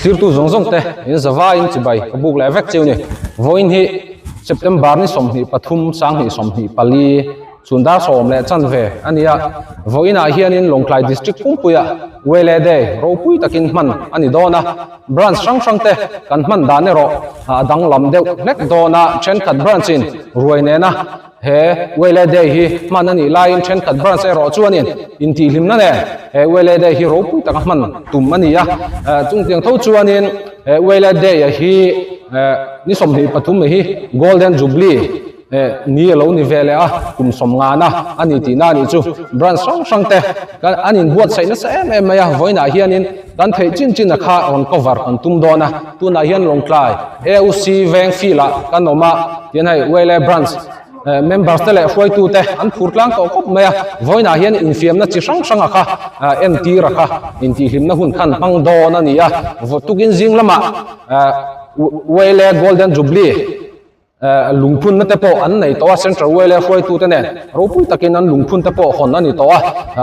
Thlirtu zawng zawng te in zavaiin chibai ka buk leh vek chiu ni. Vawiin hi September ni 23 2024 chhun dar sawm leh chanve a ni a. Vawiinah hianin Lawngtlai District pumpuiah Wele Day ropui takin hman a ni dawn a. Branch hrang hrang te kan hman dan erawh a danglam deuh hlek dawn a, thenkhat branch in ruai nena He Wele Day hi hman a nih laiin thenkhat branch erawh chuanin intihhlimna nen he Wele Day hi ropui taka hman tum a ni a. Chungtiang tho chuanin he Wele Day a hi ni 23 hi Golden Jubilee ni a lo ni ve leh a, kum sawmngana a ni tihna a nih chu. Branch hrang hrang te an inbuatsaih nasa em em mai a, vawiinah hianin kan theih chin chin a kha rawn cover kan tum dawn a, tunah hian Lawngtlai AUC veng field ah kan awm a, tian hei YLA branch members te leh hruaitu te an phur tlang tawh khawp mai a, vawiinah hian infiamna chi hrang hrang a kha entir a kha intihhlimna hun khan hmang dawn a ni a, tukin zing lamah YLA Golden Jubilee Lungphunna te pawh an nei tawh a, Central YLA hruaitute nen ropui takin an lungphun te pawh hawn a ni tawh a,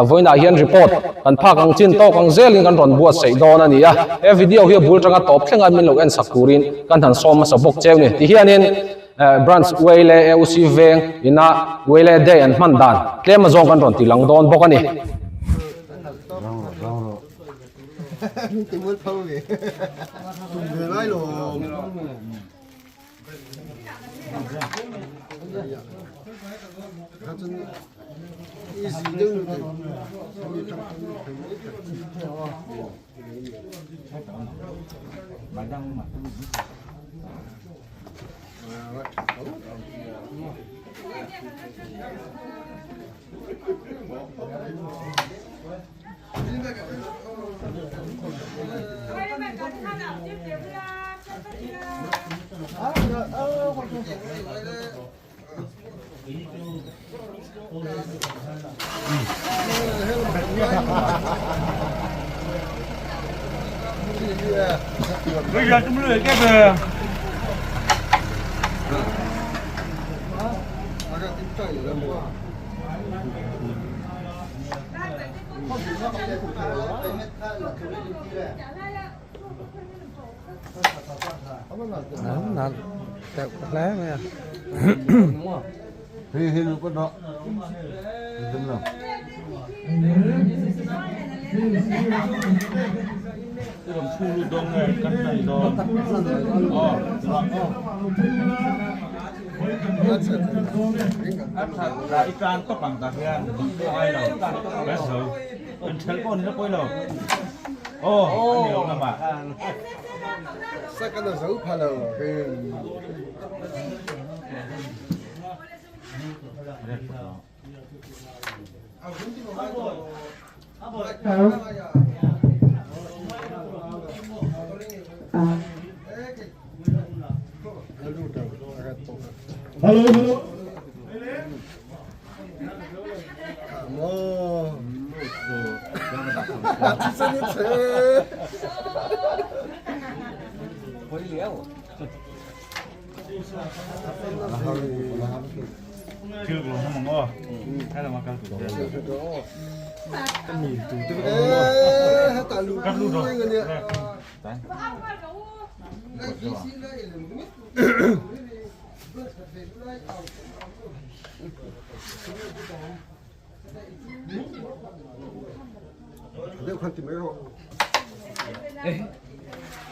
vawiinah hian report kan phak ang chin tawk ang zelin kan rawn buatsaih dawn a ni a, he video hi a bul tanga tawp thlenga min lo en sak turin kan han sawm hmasa bawk cheu ni. Tihianin Branch YLA AUC veng ina YLA Day an hman dan tlem azawng kan rawn ti lang dawn bawk a ni.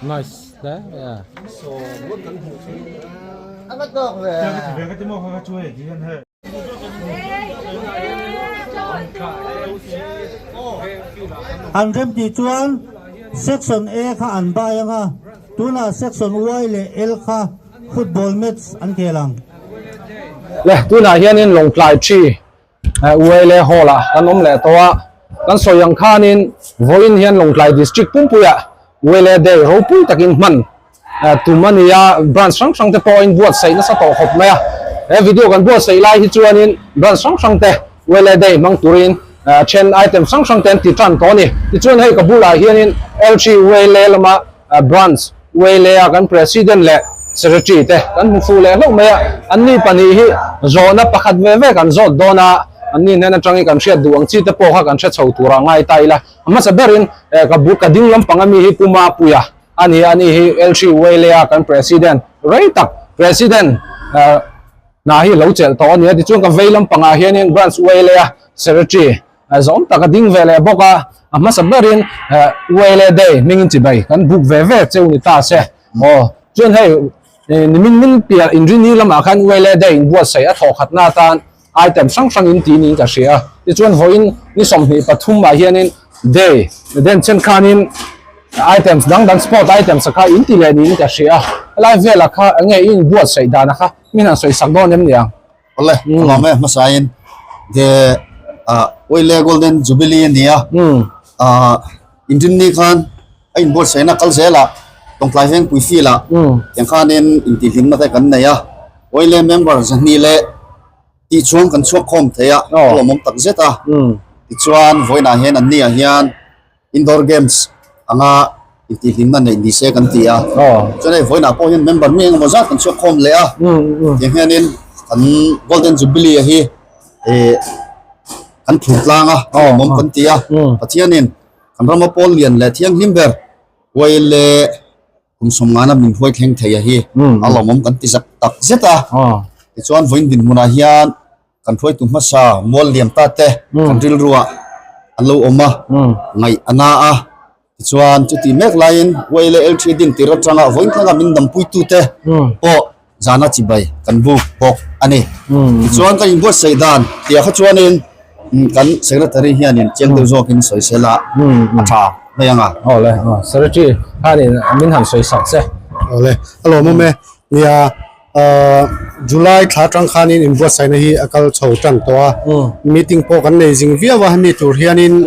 Nice hle mai a. An remtih chuan Section A kha an bai ang a, tunah Section Y leh L kha football match an khel ang. Le, tunah hianin Lawngtlai Tree Uaile Hall ah kan awm leh tawh a, kan sawi ang khanin vawiin hian Lawngtlai District pumpuiah Uaile Day ropui takin hman tum a ni a, branch hrang hrang te pawh a inbuatsaih nasa tawh khawp mai a, he video kan buatsaih lai hi chuanin branch hrang hrang te Uaile Day hmang turin then item hrang hrang te an ti tan tawh a ni. Tichuan hei ka bulah hianin LG Uaile lama Branch Uailea kan President leh Secretary te kan hmu fuh leh hlauh mai a, anni pahnih hi zawhna pakhat ve ve kan zawt dawn a, anni hnen atangin kan hriat duh ang chi te pawh kha kan hre chho tur a ngai ta ila. A hmasa berin ka bu ka ding lampang ami hi Pu Mapuia a ni a, ani hi L3 Wailea kan President rei tak President hna hi lo chelh tawh a ni a, tichuan ka vei lampangah hianin Branch Wailea Secretary zawm tak a ding ve leh bawk a, a hmasa berin Wailea Day hmingin chibai kan buk ve ve cheu ni ta se aw chuan hei nimin min piah inrini lamah khan Wailea Day inbuatsaih a thawhkhatna atan item hrang hrangin ti niin ka hria a, tichuan vawiin ni 23 ah hianin day den chen khanin items dang dang sport items a kha in ti leh niin ka hria a, helai velah kha enge i inbuatsaih dan a kha min han sawi sak dawn em niang? Awle, ka lawm e hmasain de ah Oile Golden Jubilee a ni a, ah inrinni khan a inbuatsaihna kal zelah Tawngtlai Vengpui field ah tiang khanin intihhlimna te kan nei a, Oile member 200 leh tih chuan kan chhuak khawm thei a, a lawmawm tak zet a. Tichuan vawiinah hian an niah hian indoor games anga intihhlimna neih ni se kan ti a. Chuan hei vawiinah pawh hian member mi engemaw zat kan chhuak khawm leh a. Tiang hianin kan Golden Jubilee a hi eh kan thur tlang a, a lawmawm kan ti a. Pathianin kan rama pawl lian leh thianghlim ber Oil leh Kum sawmngana min hruai thleng thei a hi a lawmawm kan ti zak tak zet a. Tichuan vawiin dinhmunah hian kan hruaitu hmasa mual liam ta te kan rilruah an lo awm a, ngaih a na a. Tichuan chuti mek laiin YLA L3 din tir atanga vawiin thlanga min dampuitu te pawh zana chibai kan buk bawk a ni. Tichuan kan inbuatsaih dan tih ah kha chuanin kan secretary hianin chiang deuh zawkin sawi sel a a tha mai ang a. Awle secretary khanin min han sawi sak che. Awle a lawmawm e. Nia July thla atang khanin inbuatsaihna hi a kal chho tan tawh a. Meeting pawh kan nei zing viau a hemi tur hianin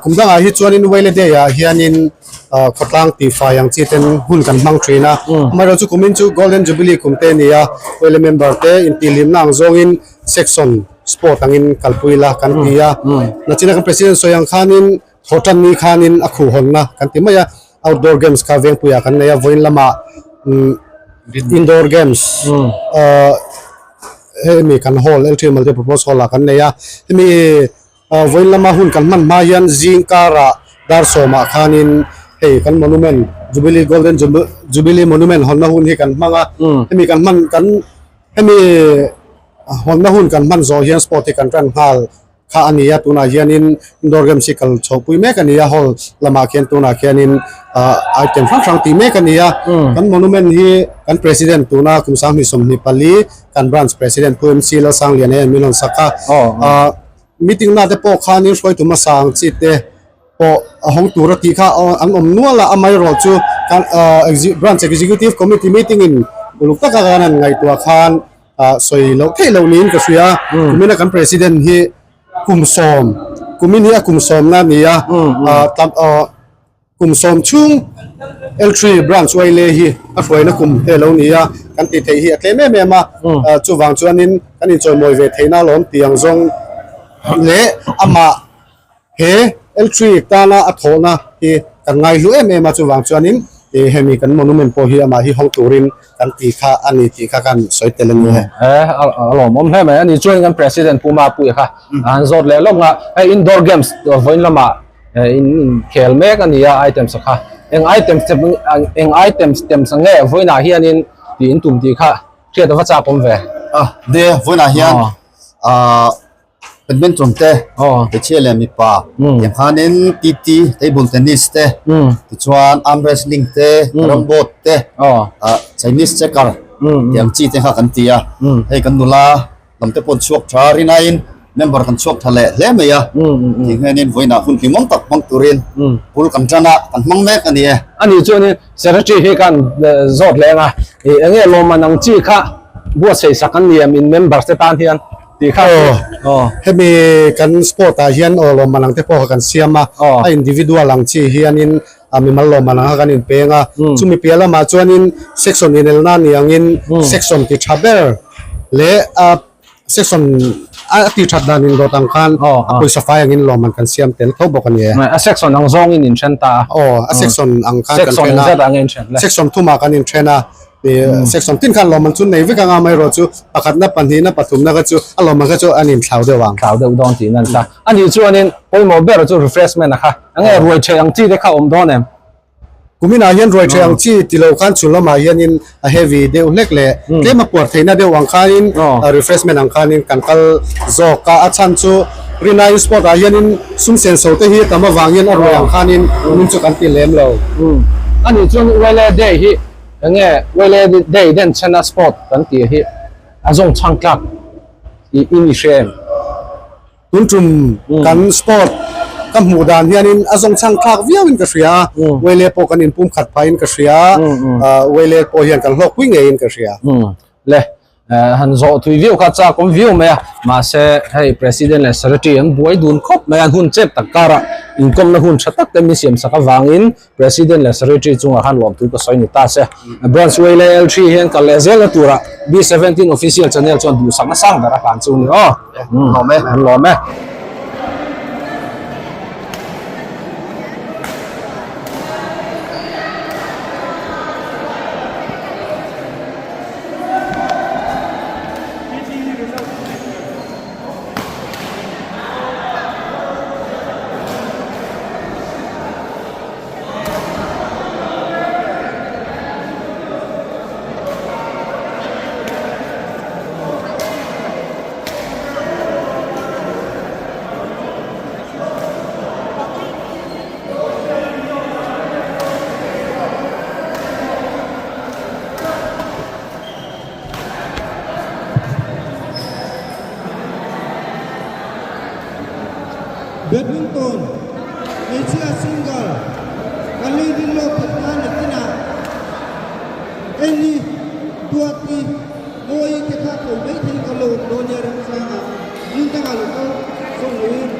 kum dangah hi chuanin Wele Day ah hianin khawtlang tihfai ang chi ten hun kan hmang thin a amaherawhchu kumin chu Golden Jubilee kum te a ni a Wele member te intihhlimna ang zawngin section sport angin kalpui la kan ti a nachina kan president sawi ang khanin thawhtan ni khanin a khuhhawnna kan ti mai a outdoor games kha vengpuiah kan nei a vawiin lamah indoor games hemi kan hall L three multipurpose hall ah kan nei a hemi Vawiin lama hun kan hman hma hian zing karah dar sawmah khanin hei kan monument Jubilee Golden Jubilee Monument hawnna hun hi kan hmang a, hemi kan hman kan hemi hawnna hun kan hman zawh hian sport hi kan tan nghal kha a ni a, tunah hianin indoor games hi kal chhohpui mek a ni a, hall lamah khian tunah khianin item hrang hrang tih mek a ni a, kan monument hi kan president tuna kum 2024 kan branch president Pu MC Lalsangliana hian min rawn sak a. Meeting na te pawh khanin hruaitu hmasa ang chi te pawh a hawng tur a tih kha an awm nual a, amaherawh chu kan branch executive committee meeting in uluk taka kan han ngaihtuah khan sawi loh theih loh niin ka hria. Kumina kan president hi kum sawm kumin hi a kum sawmna a ni a, Kum sawm chhung L3 branch Waile hi a hruaina kum te lo ni a, kan tih theih hi a tlem em em a, chuvang chuanin kan inchawimawi ve theihna alawm tih ang zawng leh amah he L3 tana a thawhna hi kan ngaihlu em em a, chuvang chuanin hemi kan monument pawh hi amah hi hawng turin kan ti kha a ni tih kha kan sawi tel a ni e. A lawmawm hle mai a ni chuan kan President Pu Mapuia kha a han zawt leh lawk nga, hei indoor games vawiin lamah in inkhel mek a ni a items a kha eng items te eng items tem sa nge vawiinah hianin tih in tum tih kha hriat a va chak awm ve. A de vawiinah hian ah badminton te hmeichhia leh mipa tiang khanin TT table tennis te tichuan arm wrestling te carrom board te ah chinese checker tiang chi te kha kan ti a hei kan nula Lam te pawh an chhuak tha rinain member kan chhuak tha leh hle mai a, tih hianin vawiinah hun hlimawm tak hmang turin bul kan tan a, kan hmang mek a ni e. A nih chuanin secretary hi khan zawt leng a, ih enge lawmman ang chi kha buatsaih sak an ni em in members te tan hian tih kha. Aw, hemi kan sport ah hian aw lawmman ang te pawh kha kan siam a, a individual ang chi hianin a mimal lawmman ang kha kan inpeng a, chumi piah lamah chuanin section inelna ni angin section ti tha ber leh a section a ti that dan in dawt ang khan a pawisa fai angin lawmman kan siam tel tho bawk a ni e. A section ang zawngin inthen ta a. Aw, a section ang khan kan then a. Section zat ang inthen le. Section thumah kan inthen a. Section tin khan lawmman chu nei vek anga amaherawh chu pakhatna pahnihna pathumna kha chu a lawmman kha chu an inthlau deuh ang. Thlau deuh dawn tih nan ta. A nih chuanin pawimawh ber chu refreshment a kha. Enge ruai ṭheh ang chi te kha awm dawn em? Kuminah hian ruai ṭheh ang chi ti lo khan chhun lamah hianin a heavy deuh hlek leh tlem a puar theihna deuh ang khanin refreshment ang khanin kan kal zawk a, a chhan chu Rinai sport ah hianin sum senso te hi tam avangin a ruai ang khanin min chu kan ti lem lo. Ani chuan Wele Day hi enge Wele Day den chhena sport kan tih hi a zawng chhang tlak i ni hre em? Tun tum kan sport ka hmuh dan hianin a zawng chhang thlak viauin ka hria a, Wele pawh kan inpum khat phahin ka hria a, Wele pawh hian kan hlawkpui ngeiin ka hria. Le, han zawh thui viau kha chak awm viau mai a, mahse hei President leh Secretary an buai dun khawp mai a, an hun chep tak karah inkawmna hun tha tak te min siam sak avangin President leh Secretary chungah khan lawmthu ka sawi ni ta se. Branch Way leh L3 hian kal leh zelna turah B17 Official Channel chuan duhsakna sang ber a hlan chu ni aw. Lawm e. An lawm e. Badminton, Hmeichhia single, Kali Rinlo Patna nakinah Eni Duati Mawi te kha ko mai thei ka lo awm dawn nia remchangah hmun dangah lo kal zawng loin.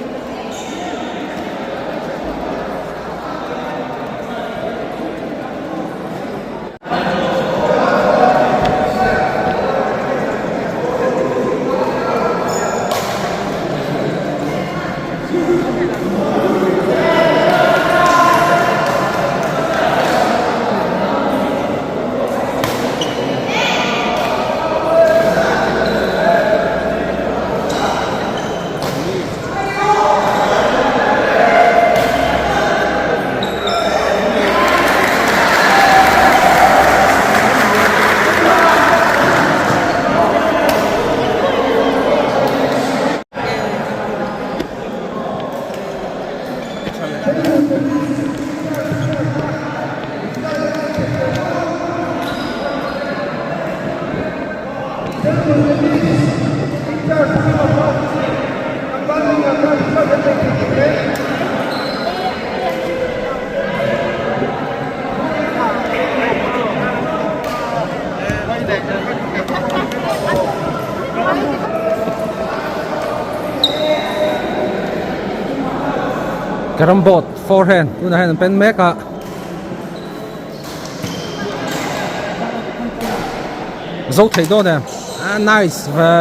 Carrom board forehand tunah hian an pen mek a. Zo thei dawn em ah nice ve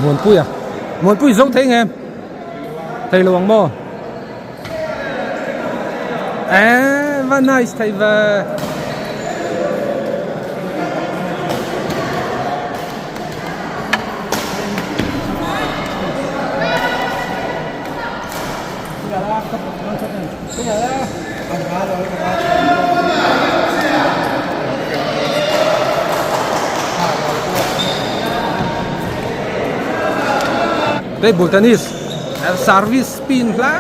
Muanpuia Muanpui zo thei nge thei lo ang maw eh va nice thei ve Table tennis service spin hle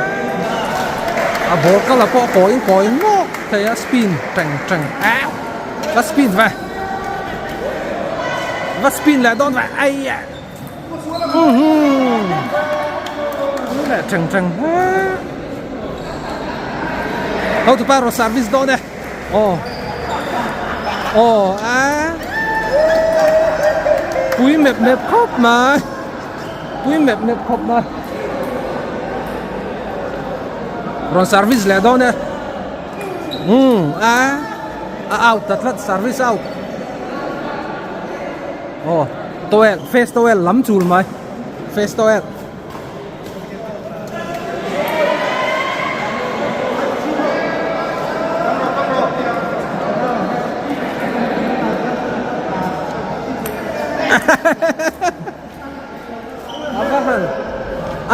a ball kal ah pawh kawiin kawiin ngawk thei a spin teng teng eh va spin ve va spin leh dawn ve ai. Leh teng teng hle. Ho tu pa rawh service dawn e. Aw. Aw a. Pui mep mep khawp mai. Pui mep mep khawp mai. Rawn service leh dawn e. Um a. A out ta tlat service out. Aw towel face towel lam chul mai face towel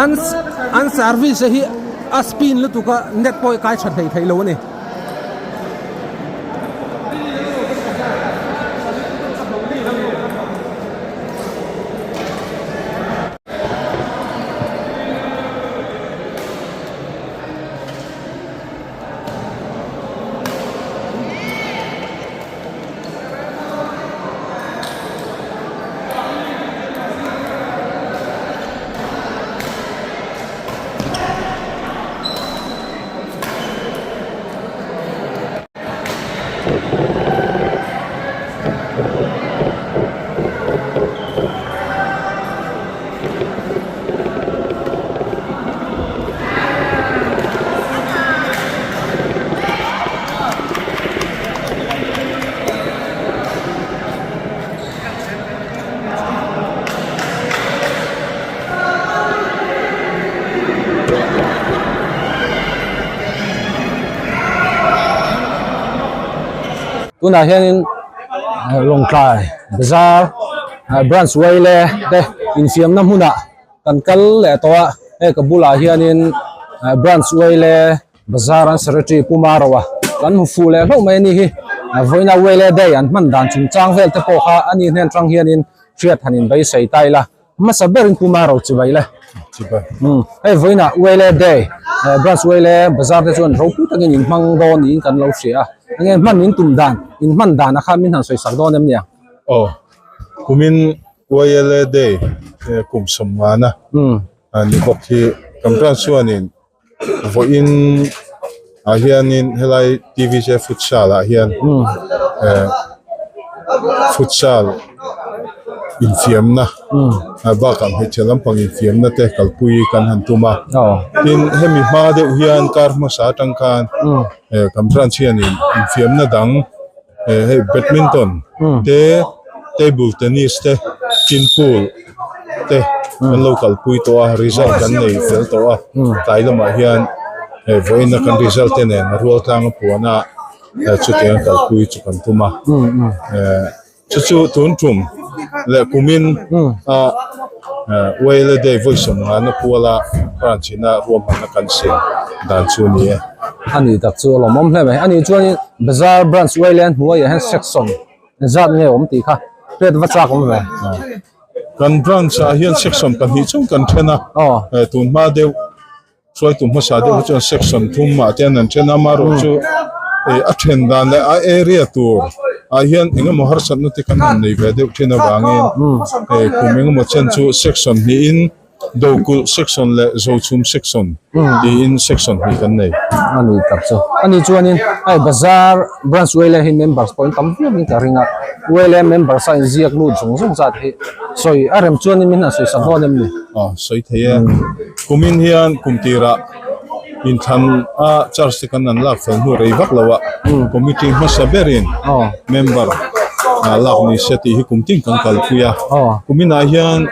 an an service hi. A spin lutuk a net pawh hi kai tha hlei thei lo a ni. Tunah hianin Lawngtlai bazar branch Waile te infiamna hmunah kan kal leh tawh a hei ka bulah hianin branch Waile Bazar an secretary Pu Maroa kan hmu fuh leh hlauh mai a ni hi. Vawiina Wele Day an hman dan chungchang vel te pawh kha a ni hnen tang hianin hriat han inbeisei ta ila. Hmasa berin Pu Maro chibai le. Chibai. Umm hei vawiina Wele Day branch Wele bazar te chuan ropui takin in hmang dawn niin kan lo hria a. Enge hman in tum dan, in hman dan a kha min han sawisak dawn em nia? Aw, kumin Wele Day kum sawmngana ni bawk hi kan branch chuanin Vawiin ah hianin helai TVJ futsal ah hian eh futsal infiamna bakah hmeichhe lampang infiamna te kalpui kan han tum a tin hemi hma deuh hian kar hmasa atang khan eh kan branch hianin infiamna dang eh hei badminton te table tennis te tin pool te kan lo kalpui tawh a result kan nei fel tawh a tlai lamah hian hei vawiin a kan result te nen rual tlang a puan a chutiang a kalpui chu kan tum a eh chu chu tun tum leh kumin a Wele day vawi sawmnga na puala branch ina ruahmanna kan siam dan chu a ni e. A ni tak chu a lawmawm hle mai. A nih chuanin Bazar Branch Wele hnuaiah hian section zat nge awm tih kha hriat va chak awm ve. Kan branch ah hian section pahnih chung kan then a, tun hma deuh hruaitu hmasa deuh hi chuan section thum ah te an then a, amaherawh chu a then dan leh a area tur ah hian engemaw harsatna te kan han nei ve deuh thin avangin kum engemaw chen chu section hnihin Dokulh section leh Zochhum section tiin section hnih kan nei. A ni tak chu. A nih chuanin hei bazar branch Wele hi members pawh in tam viau in ka ring a, Wele members a inziak lut zawng zawng zat hi sawi a rem chuanin min han sawi sak dawn em ni? Aw sawi thei e. Kumin hian kum tirah inthlan a charge te kan an lak fel hnu rei vak lo a, committee hmasa berin member lak ni se tih hi kum tin kan kalpui a. Kuminah hian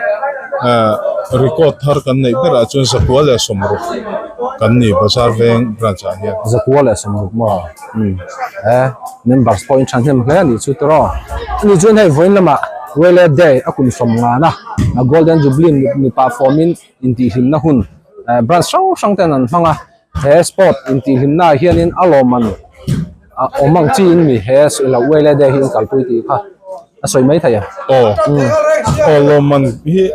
record thar kan neih berah chuan zakua leh sawmruk kan ni bazar veng branch ah hian. Zakua leh sawmruk maw? E members pawh in thahnem hle a nih chu tiraw. Ani chuan hei vawiin lamah Wele Day a kum sawm ngana Golden Jubilee mipa fawmin intihhlimna hun branch hrang hrang ten an hmang a he sport intihhlimna ah hianin a lawmman a awm ang chiin mi he lo uaile day hi in kalpui tih kha a sawi mai thei a aw aw lawmman hi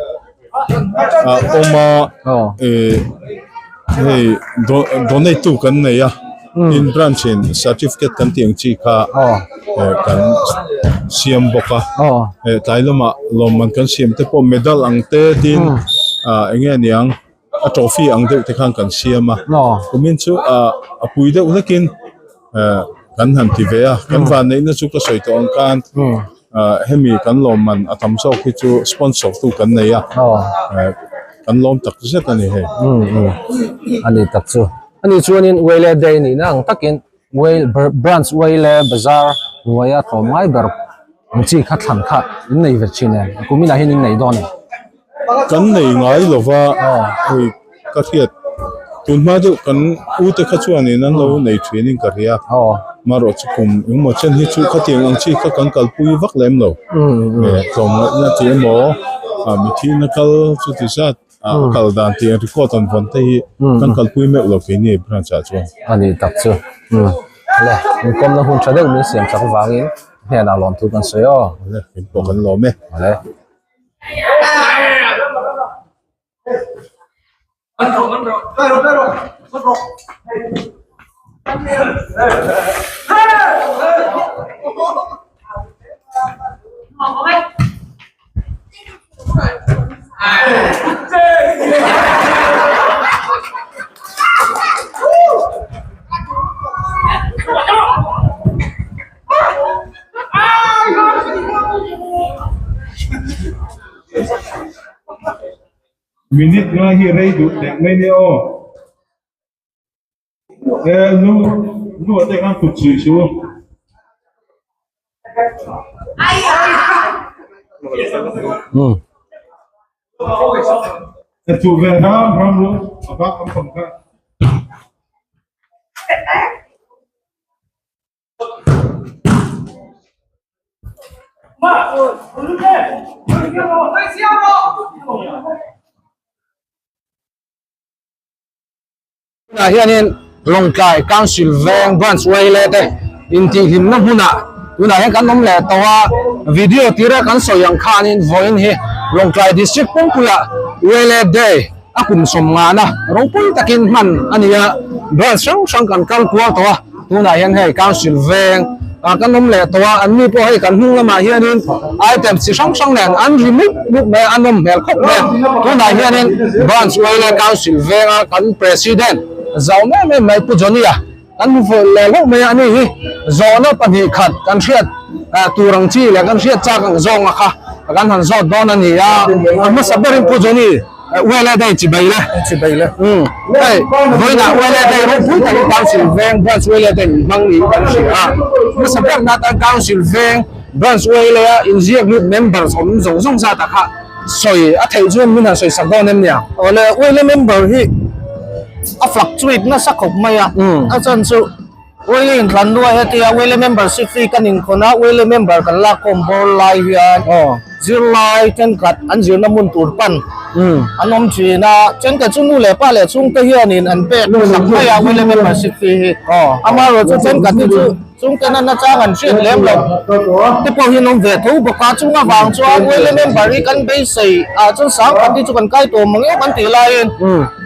a awm a eh hei donate tu kan nei a tin branch in certificate kan tih ang chi kha eh kan siam bawk a eh tlai lamah lawmman kan siam te pawh medal ang te tin ah eng nge niang a trophy ang deuh te khan kan siam a kumin chu ah a pui deuh hlekin eh kan han ti ve a kan vanneihna chu ka sawi tawh ang khan ah hemi kan lawmman a tam zawk hi chu sponsor tu kan nei a eh kan lawm tak zet a ni hei. A ni tak chu. Ani chuanin Wele Day nihna ang takin Wale Branch Wale Bazar hnuaia tlawm ngai ber ang chi kha thlan kha in nei ve thin em? Kuminah hian in nei dawn em? Kan nei ngai lova hei ka hriat tun hma deuh kan u te kha chuanin an lo nei thinin ka hria marawh chu kum engmaw chen hi chu khatiang ang chi kha kan kalpui vak lem lo tlawmngaihna tih emaw mithiina kal chuti zat. a kal dan tih ang record an vawn te hi kan kalpui meuh lo keini branch ah chuan. A nih tak chu le inkawmna hun tha deuh min siam chak avangin hnenah lawmthu kan sawi aw. Le in pawh kan lawm e. Le. Minute nga hi rei duh teh mai nia aw. E lu lu ah te khan kut suih suh u. E chuh ve hram hram lu a bak an pang kha. Tunah hianin Lawngtlai Council Veng Branch Waile te intihhlimna hmunah tunah hian kan awm leh tawh a, video tira kan sawi ang khanin vawiin hi Lawngtlai District pumpuiah Waile Day a kum sawmngana ropui takin hman a ni a, branch hrang hrang kan kal kual tawh a, tunah hian hei council veng ah kan awm leh tawh a, an ni pawh hei kan hnung lamah hianin item chi hrang hrang nen an ri mup mup mai a, an awm hmel khawp mai a, tunah hianin branch uaile council venga kan president zau em em mai Pu Johnny-a kan hmu fawh leh hlauh mai a, ani hi zawhna pahnih khat kan hriat tur ang chi leh kan hriat chak ang zawnga kha kan han zawt dawn a ni a, a hmasa berin Pu Johnny Uele dei chi bai le. Chi bai le. Um. Hei, vawiinah Uele dei ropui takin Council Veng Branch Uele ten in hmang niin kan hria a. Hmasa ber na tan Council Veng Branch Uele a inziak lut members awm zawng zawng zatah kha sawi a theih chuan min han sawi sak dawn em nia? Awle, Uele member hi a fluctuate nasa khawp mai a. A chhan chu Uele inthlan hnuai hetia Uele membership fee kan inkhawn a, Uele member kan lakkhawm bawr lai hian zirlai thenkhat an zirna hmun tur pan an awm thin a, thenkhat chu nu leh pa leh chhungte hianin an pek sak mai a Uele membership fee hi. Amaherawhchu thenkhat hi chu chhungte nana chang an hriat lem lo te pawh hi an awm ve tho bawk a, chung avang chuan Uele member hi kan beisei ah chuan sangkhat hi chu kan kai tawh mang emaw kan tih laiin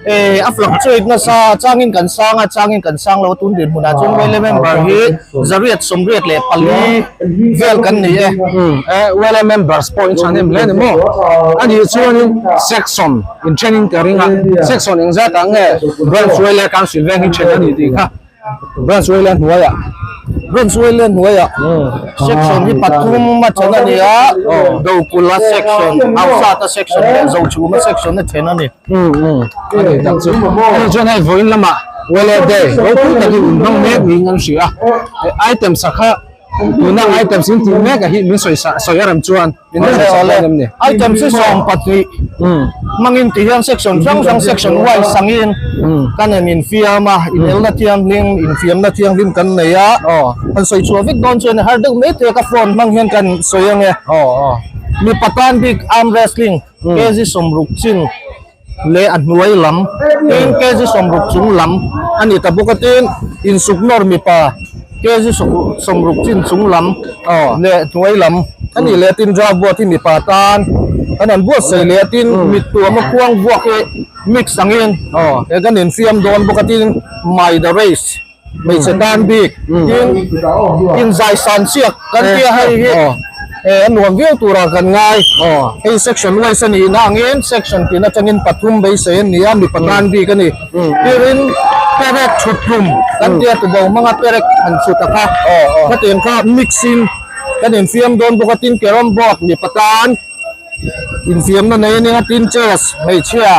Eh a fluctuate nasa changin kan sang a changin kan sang lo a tun dinhmunah chuan Wele member hi zariat sawmriat leh pali vel kan ni e. Eh Wele members pawh in chhan em hle ni maw? A nih chuanin section in then in ka ring a section engzat ah nge branch Wele council veng hi then a ni tih kha. Branch Wayland hnuaiah. Branch Wayland hnuaiah section hi pathum a then a ni a, Dokula section, Hausata section leh Zochhuma section a then a ni. A ni tak chu. Hei chuan hei vawiin lamah Wayland Day ropui takin in hmang mek niin an hria a, items a kha tuna items in tih mek a hi min sawi sawi a rem chuan. Item chi 12 hmangin ti hian section hrang hrang section wise angin kan han infiam a, inelna thianghlim, infiamna thianghlim kan nei a, han sawi chhuah vek dawn chuan har deuh mai thei a, ka phone hmang hian kan sawi ange. Mipa tan bik arm wrestling kg 60 chin leh a hnuai lam tin kg 60 chung lam a ni ta bawk a tin insuk nawr mipa kg 60 chin chung lam leh hnuai lam a nih leh tin draft board hi mipa tan kan han buatsaih leh a tin mit tuama khuang vuak hi mix angin he kan infiam dawn bawk a tin mai the race hmeichhe tan bik tin inzai san chiak kan tia hei hi eh a nuam viau turah kan ngai hei section wise a nih na angin section tin atangin pathum beisei a ni a mipa tan bik a ni tirin perek chhut tum kan tia tubo hmanga perek han chhut a kha khatiang kha mix in kan infiam dawn bawk a tin carrom board mipa tan Infiamna nei a nia tin chess hmeichhia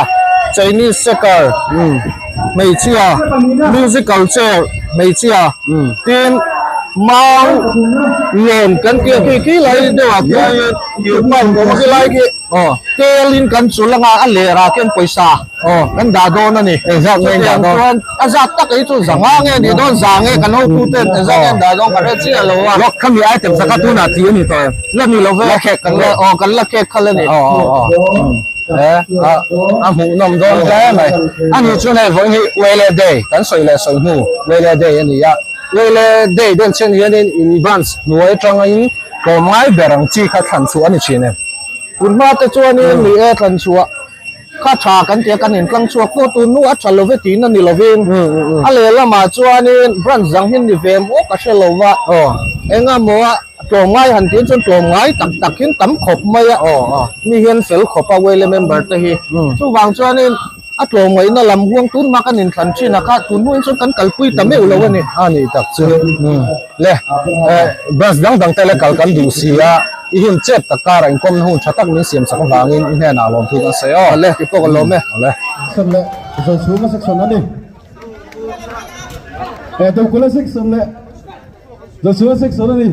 Chinese checker hmeichhia musical chair hmeichhia tin mau lawn kan tih a khi khi lai deuh ah khian thirhman awm a khi lai khi tel in kan chul anga a ler ah khian pawisa kan dah dawn a ni chutiang chuan a zat tak hi chu za nga nge nih dawn za nge kan hotu ten engzat nge an dah dawn ka hre chiah lo a. Lawk khami item zakhat tunah tih a ni tawh em? La ni lo ve. La khek kan la aw kan la khek kha la ni. Aw aw aw. E a a hmuhnawm dawn hle mai. A nih chuan hei vawiin hi Wele Day kan sawi leh sawi hnu Wele Day a ni a. Wele Day den chen hianin in branch hnuai atangin tlawm ngai ber ang chi kha thlan chhuah a ni thin em? Tun hma te chuanin ni e thlan chhuah kha tha kan tia kan intlang chhuak pawh tun hnu a tha lo ve tihna ni lovin a lehlamah chuanin branch dang hi ni ve maw ka hre lo va engemaw a tlawm ngai han tih chuan tlawm ngai tak tak hin tam khawp mai a mi hian fel khawp a wele member te hi chuvang chuanin a tlawm ngaihna lam huang tun hma kan inthlan thin a kha tun hnuin chuan kan kalpui ta meuh lo a ni. A ni tak chu le branch dang dang te le kal kan duh si a i hun chep tak kar a inkawmna hun tha tak min siam sak avangin i hnenah lawm thu kan sawi aw. Awle ti pawh ka lawm e. Awle. Section leh Zochhunga section a ni. Tokula section leh Zochhunga section a ni.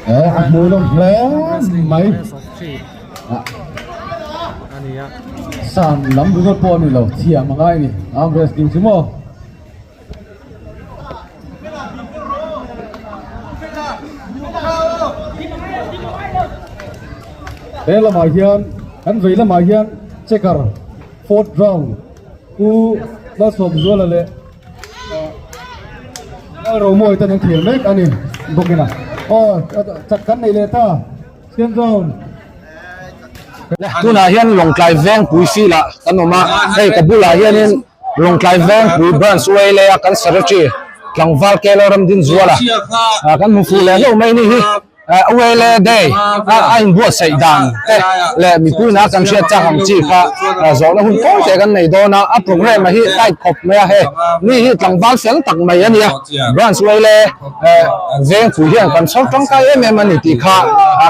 A hmuh nawm hle mai san lam ringawt pawh a ni lo thiam a ngai a ni arm wrestling chu maw. He lamah hian kan vei lamah hian checker fourth round Pu Lalsawmzuala leh Lalromawi ten an khel mek a ni bawkin a aw chak kan nei leh ta second round. Tunah hian Lawngtlai Vengpui field ah kan awm a, hei ka bulah hianin Lawngtlai Vengpui branch ULA a kan secretary tlangval Kelo Ramdinzuala kan hmu fuh leh hlauh mai a ni hi. ULA Day a inbuatsaih dan te leh mipuina kan hriat chak ang chi kha zawhna hun tawi te kan nei dawn a, a programme hi tight khawp mai a hei mi hi tlangval fel tak mai a nia branch ULA Vengpui hian kan chhawr tangkai em em a ni tih kha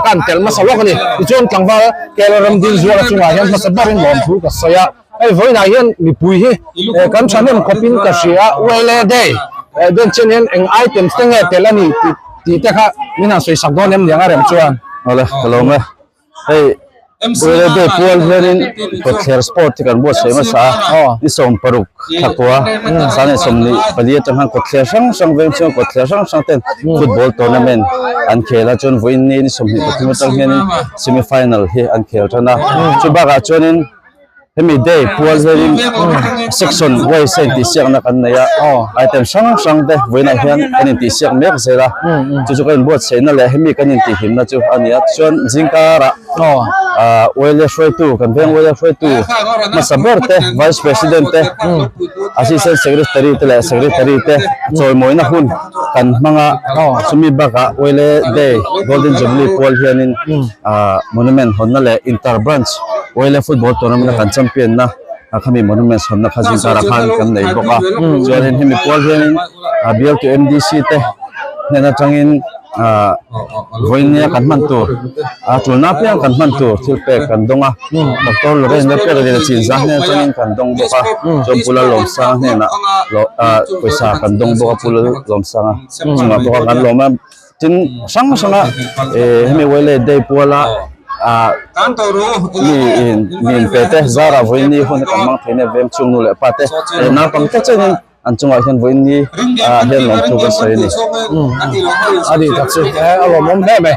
kan telh hmasa lawk a ni. Tichuan tlangval Kelo Ramdinzuala chungah hian hmasa berin lawmthu ka sawi a. Hei vawiinah hian mipui hi kan thahnem khawpin ka hria a, ULA Day den chian hian eng items te nge tel a ni tih te kha min han sawi sak dawn em niang a rem chuan. Awle ka lawm e. Hei ULA Day pual hianin kawtthler sport hi kan buatsaih hmasa a, ni 16 thla kua sang 24 atang khan kawtthler hrang hrang veng chhunga kawtthler hrang hrang ten football tournament an khel a, chuan vawiin ni ni 23 atang hianin semi final hi an khel tan a, chu bakah chuanin. Hemi day pual hianin section wise a intihsiakna kan nei a, item hrang hrang te vawiinah hian kan intihsiak mek zel a, chu chu kan inbuatsaihna leh hemi kan intihhlimna chu a ni a, tichuan zingkarah ah oil hruaitu kan veng oil hruaitu hmasa ber te vice president te assistant secretary te leh secretary te chawimawina hun kan hmang a, chumi bakah oil day golden jubilee pual hianin ah monument hawnna leh inter branch. Oile football tournament a kan champion na a khami monument sawnna kha zingkar ah khan kan nei bawk a chuanin hemi pual hianin a bial tu M_D_C te hnen atangin ah vawinia kan hman tur a tulna apiang kan hman tur thil pek kan dawng a doctor Lorraine Lepek leh Chinzah hnen atangin kan dawng bawk a chuan Pu Lalawmsanga hnenah ah pawisa kan dawng bawk a Pu Lalawmsanga chungah pawh khan kan lawm a. Tin hrang hranga eh hemi Wele Day puala ah mi in mi in pe te zara vawiin ni hun kan hmang thei nia veng chhung nu leh pa te eh naupang te chenin an chungah hian vawiin ni ah hian lawmthu kan sawi a ni. A ni tak chu eh a lawmawm hle mai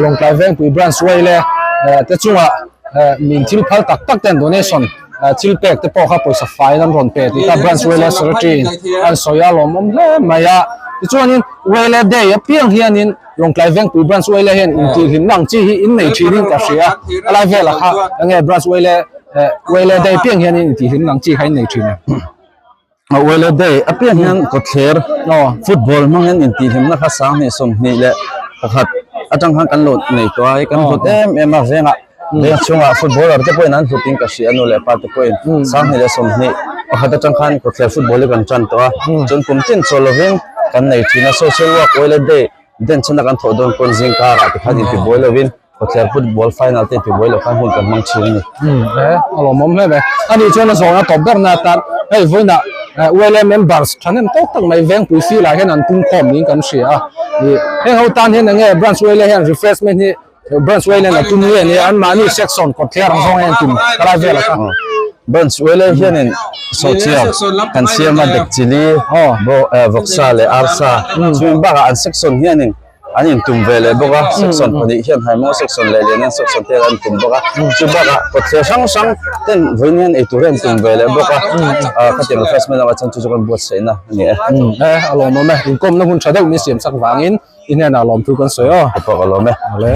Lawngtlai Vengpui Branch Wele te chungah min thil phal tak tak ten donation thil pek te pawh kha pawisa faiin an rawn pe tih kha Branch Wele Secretary in an sawi a lawmawm hle mai a tichuanin Wele Day apiang hianin Lawngtlai Vengpui Branch Wele hian intihhlimna ang chi hi in nei thinin ka hria a lai velah kha enge Branch Wele Wele Day apiang hianin intihhlimna ang chi kha in nei thin em? Wele Day apiang hian kawtthler football hmangin intihhlimna kha 2021 atang khan kan lo nei tawh a hei kan hlut em em a vengah veng chhungah footballer te pawhin an hlut in ka hria nu leh pa te pawhin 2021 atang khan kawtthler football hi kan tan tawh a chuan kum tin chawl lovin kan nei thin a social work Wele Day. Denchhana kan thawh dawn pawn zing karah tikhan intibuai lovin Khawthler football final te intibuai loh khan hun kan hmang thin a ni. Umm e, a lawmawm hle mai. A nih chuan a zawhna tawp ber na atan hei vawiinah ULA members thahnem tawk tak mai Vengpui field ah hian an pung khawm niin kan hria a. Ih heng ho tan hian enge branch ULA hian refreshment hi Branch Wayland a tum nge nia anmahni section kawtthler ang zawng hian tum ka lai vel a kha. Branch Wayland hianin sawhchiar kan siam a dek chili, vawksa leh arsa chumi bakah an section hianin an intum ve leh bawk a, section pahnih hian Haimawng section leh Lianan section te an tum bawk a, chu bakah kawtthler hrang hrang ten vawiin hian eitur hi an tum ve leh bawk a, khatiang refreshment lamah chuan chu chu kan buatsaihna a ni e. E a lawmawm e, inkawmna hun tha deuh min siam chak vangin I hnenah lawmthu kan sawi aw. Ka pawh ka lawm e. Awle.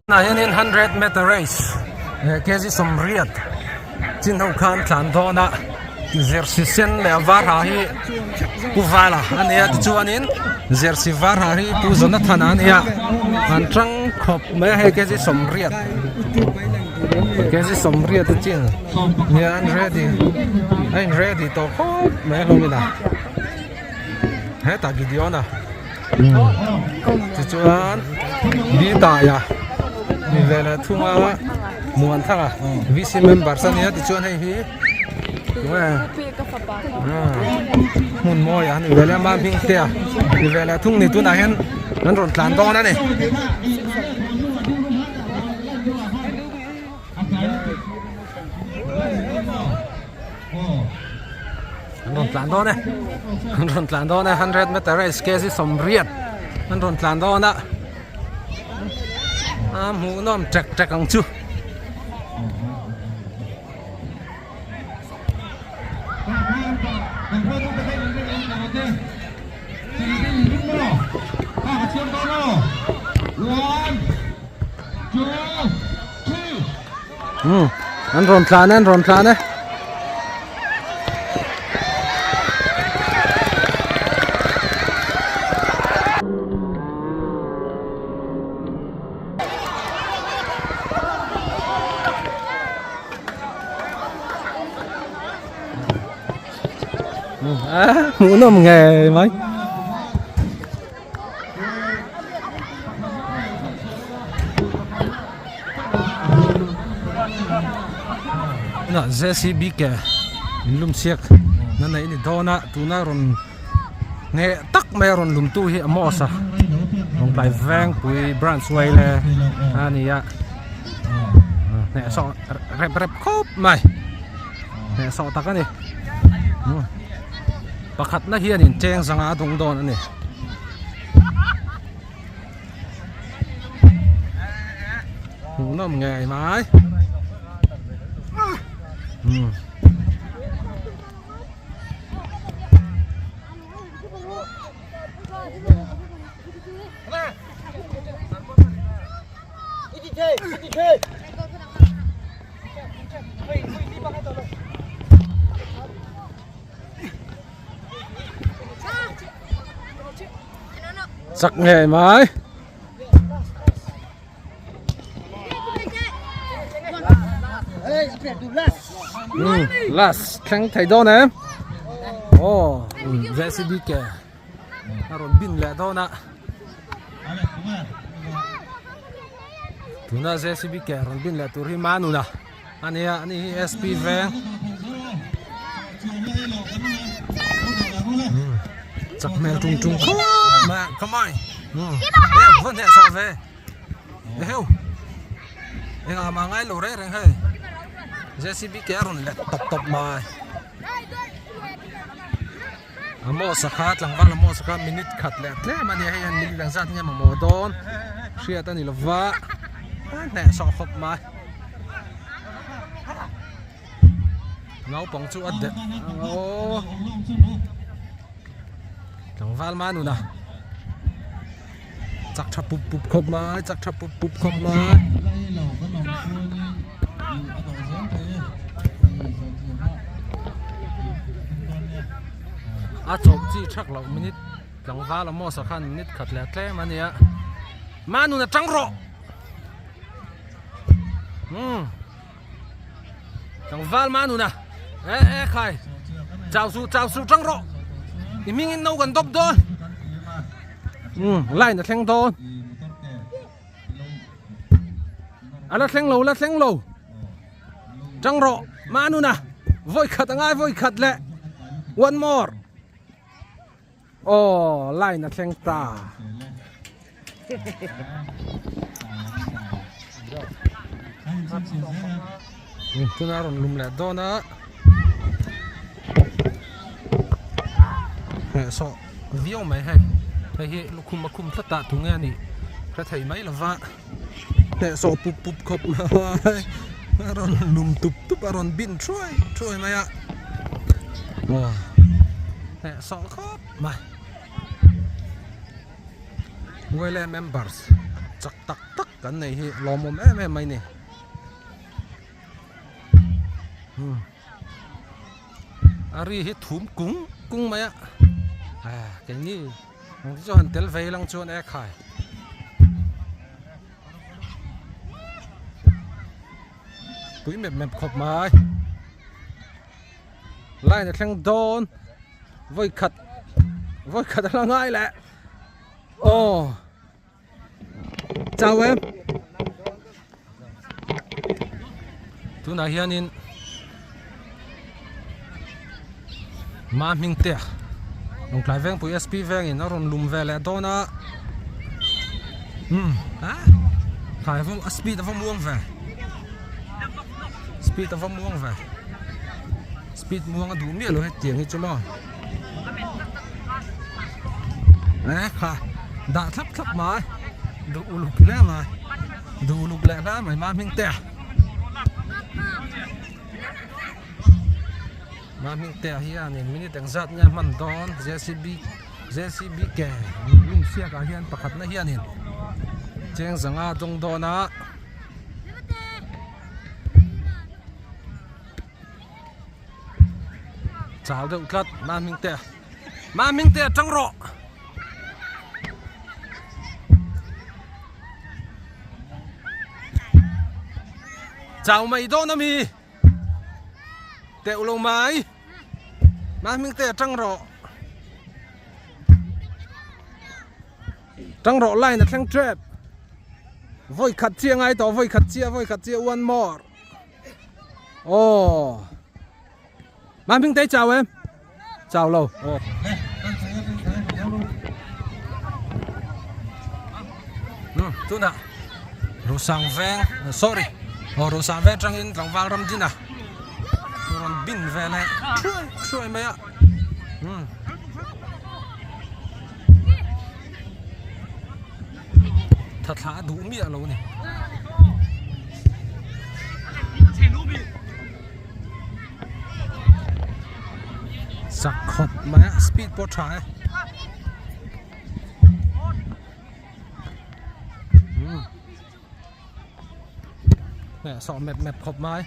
Tunah hianin hundred meter race kg sawmriat chin ho khan tlan dawn a jersey sen leh a var ha hi Pu Vala a nia tichuanin jersey var ha hi Pu Jonathan a nia an tang khawp mai a hei kg sawmriat kg sawmriat a chin nia an ready a in ready tawh khawp mai a hlawm in a hetah Gideon a tichuan Bitaia ni ve leh thung a Muan thanga VC members a nia tichuan hei hi hmun mawi a ni ve leh a hming te a ni ve leh thung ni tunah hian an rawn tlan dawn a ni. An rawn tlan dawn e an rawn tlan dawn e hundred meter race kg sawmriat an rawn tlan dawn a a hmuhnawm ṭek ṭek ang chu. An rawn tlan e an rawn tlan e. Hmuhnawm ngei mai. Tunah JCB ke in lum chhiak na neih a ni dawn a tuna rawn hneh tak mai a rawn lum tu hi Amos a Lawngtlai Vengpui branch Waile a ni a hneh sawh rep rep khawp mai hneh sawh tak a ni pakhatna hianin cheng zanga a dawng dawn a ni. Hmuhnawm ngei mai. Chak ngei mai. Last thleng thei dawn em. Oh, JCB ke a rawn bin leh dawn a. Tuna JCB ke rawn bin leh tur hi Manuna a nia ani hi SP veng. Chak hmel tung tung khawp mai a come on. Heu vawn heh sawh ve. Heu engah mah ngai lo reng reng hei JCB ke a rawn let tawp tawp mai. Amos a kha tlangval Amos a kha minute khat leh tlem a nia hei hian minute engzat nge mamawh dawn hriat a ni lova a hneh sawh khawp mai naupang chu a deh ang aw tlangval manuna chak tha pup pup khawp mai chak tha pup pup khawp mai. A chawp chi thak loh minute tlangval Amos a khan minute khat leh tlem a nia manuna tang rawh umm. Tlangval ma nuna e e khai chau su chau su tang rawh i hming in no kan dawp dawn um line a thleng dawn a la thleng lo la thleng lo tang rawh ma nuna vawi khat a ngai vawi khat leh one more Aw line a thleng ta. Tuna rawn lum leh dawn a. Heh sawh viau mai hei. Hei hi lukhum a khum tlat a tunge a nih hre thei mai lova. Heh sawh pup pup khawp mai a rawn lum tup tup a rawn bin thuai thuai mai a. Aw heh sawh khawp mai. Wele members chak tak tak kan nei hi lawmawm em em mai ni. A ri hi thum kung kung mai a keini ang te chu han tel vei lang chuan e khai. Pui mep mep khawp mai. Line a thleng dawn vawi khat vawi khat a la ngai leh aw chau em tunah hianin ma hming te Lawngtlai Vengpui SP vengin a rawn lum ve leh dawn a umm a tlai a speed a va muang ve. Speed a va muang ve. Speed muang a duh miah lo hetiang hi chu maw. Eh kha dah thlap thlap mai duh uluk hle mai duh uluk leh hle mai ma hming te ma hming te hianin minute engzat nge a hman dawn jcb jcb ke lum siakah hian pakhatna hianin cheng zanga dawng dawn a. Chau deuh tlat ma hming te ma hming te atang rawh chau mai dawn ami teuh lo mai ma hming te atang rawh Tang rawh line a thleng tep. Vawi khat chiah ngai tawh vawi khat chiah vawi khat chiah one more. Aw. Mam hming te chau em? Chau lo. Aw. Hmm, tuna Rusang veng, sorry. Aw Rusang veng tangin tlangval ram din a. Rawn bin ve leh thuai thuai mai a. Hmm. Tha thla a duh miah lo a ni. Chak khawp mai a speed pawh tha e. Heh sawh mep mep khawp mai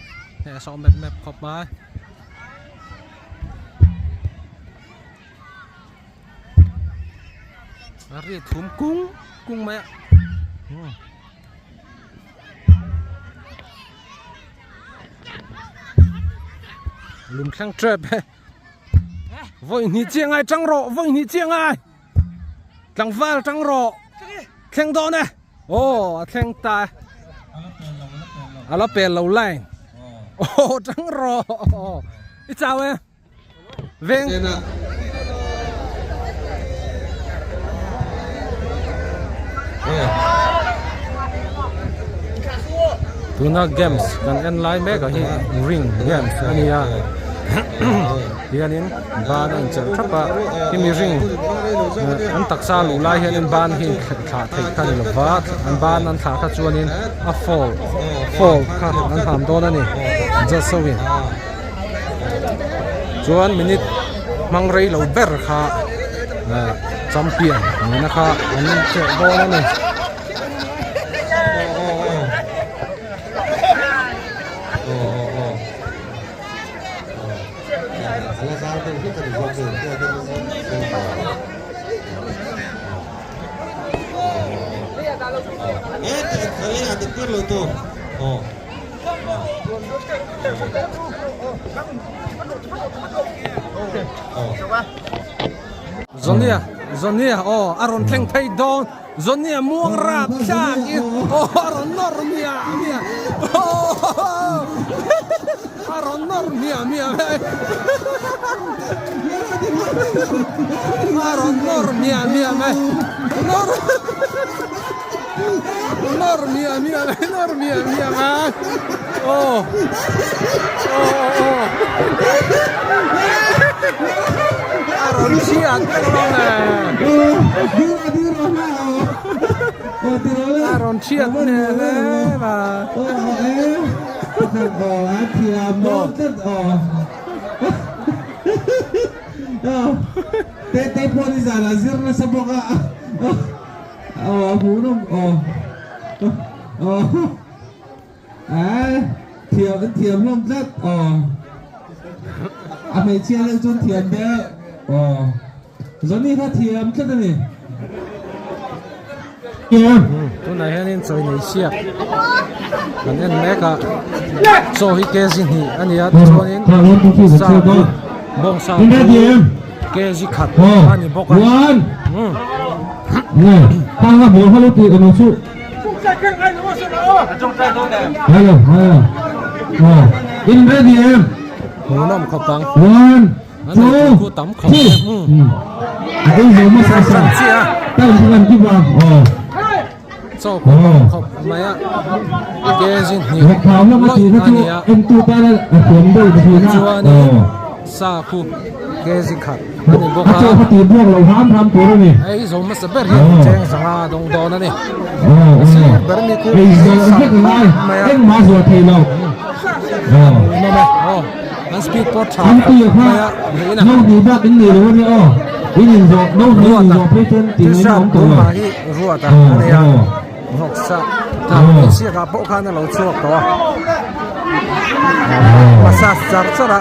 heh sawh mep mep khawp mai. A ri thum kung kung mai a lum thleng tep e vawi hnih chiah ngai tang rawh vawi hnih chiah ngai tlangval tang rawh thleng dawn e aw a thleng ta e a la pel lo line aw tang rawh i chau e. Veng. Tuna games kan en lai mek ah hi ring games a ni a. Hianin ban a inchelh thap a hemi ring an taksa luh lai hianin ban hi thlah theih kha a ni lova an ban an thlah kha chuanin a foul foul kha an ham dawn a ni judge ho in chuan minute hmang rei lo ber kha ah champion nihna kha an chelh dawn a ni. Zonia Zonia aw a rawn thleng phei dawn Zonia muang rap thlak in aw a rawn nawr miah miah aw a rawn nawr miah miah mai a rawn nawr miah miah mai nawr nawr miah miah mai nawr miah miah mai aw aw aw a rawn chhiat vek alawm le. A rawn chhiat hneh hle ma. Thiam an thiam hlawm tlat aw a hmeichhia deuh chuan thiam deuh aw Johnny kha thiam tlat a ni. Tunah hianin chawi nei siak kan en mek a chaw hi kg hnih a ni a tichuanin sa chu bawngsa chu kg khat a ni bawk a. Hmuhnawm khawp ang. An ei tur khu tam khawp mai a. Ran chiah a. Chaw pawh tam khawp mai a. Kg hnih lawih a ni a. Chuanin sa khu kg khat a ni bawk a. Hei zo hmasa ber hian cheng zanga dawng dawn a ni. A sir ber mi khu sa khawp mai a. Hmuhnawm e aw. An speed pawh tha khawp mai a niin a Ruata t-shirt dum ha hi Ruata a nei a vawksa thah insiak ah pawh khan a lo chhuak tawh a massage char char a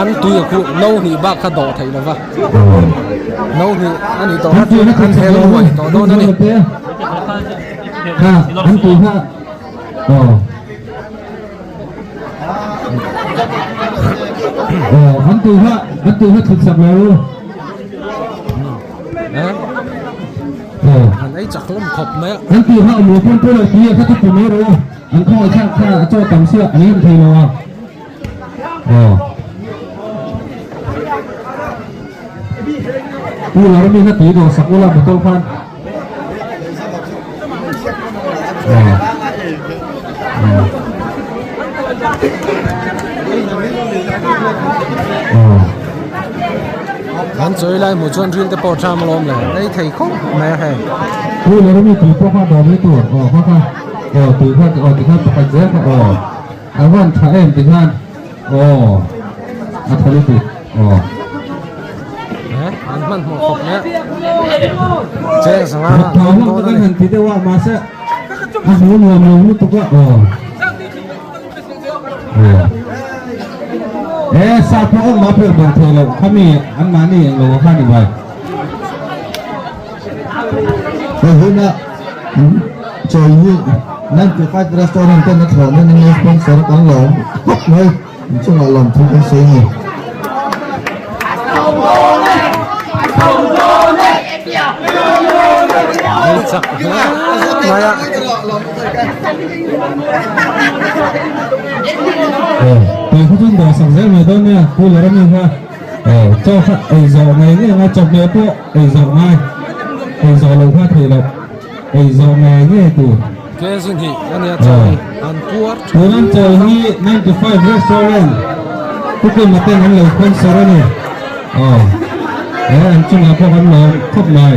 an tui a khuh no hnih bak kha dawh theih lova no hnih a nih tawh kha chuan an hel huai tawh dawn a ni. Aw. Aw, an tui kha, an tui kha thlit sak lo u. Eh? Aw. An ei chak hlawm khawp mai a. An tui kha awm lo pawn pawh lo tui a kha chu pe mai rawh u. An khawngaih thlak kha a chaw tam sia an em thei lo a. Aw. U lar mi kha tui dawh sak ula bottle khan. An chawi lai hmuh chuan ril te pawh ṭham alawm le ei thei khawp mai a hei. Pu Leremi tui pawh kha dawm mai tur aw kha kha aw tui kha aw tikhan pakhat zel kha aw a van tha em tikhan aw a tha lutuk aw. An hmanhmawh khawp mai a cheng zanga an dawn a ni. Han ti deuh a mahse a hmu nuam lo lutuk a aw e sa pawh awm mah pek bawk thei lo khami an mahni eng lo kha ni bai Hei huna chawi hi 95 restaurant ten a thlawh nan ania sponsor kan lawm khawp mai. Inchungah lawmthu kan sawi a ni. Ei chak hle mai a. Tui kha chuan dawh sak zel mai dawn nia cooler ami kha chaw kha ei zawh ngei ngei anga chawhmeh pawh ei zawh ngai ei zawh loh kha theih loh ei zawh ngei ngei tur. Ke zin hi a nia chaw hi an puar. Tun an chawl hi 95 Restaurant Pu Kima ten an lo sponsor a ni. Aw, he an chungah pawh kan lawm khawp mai.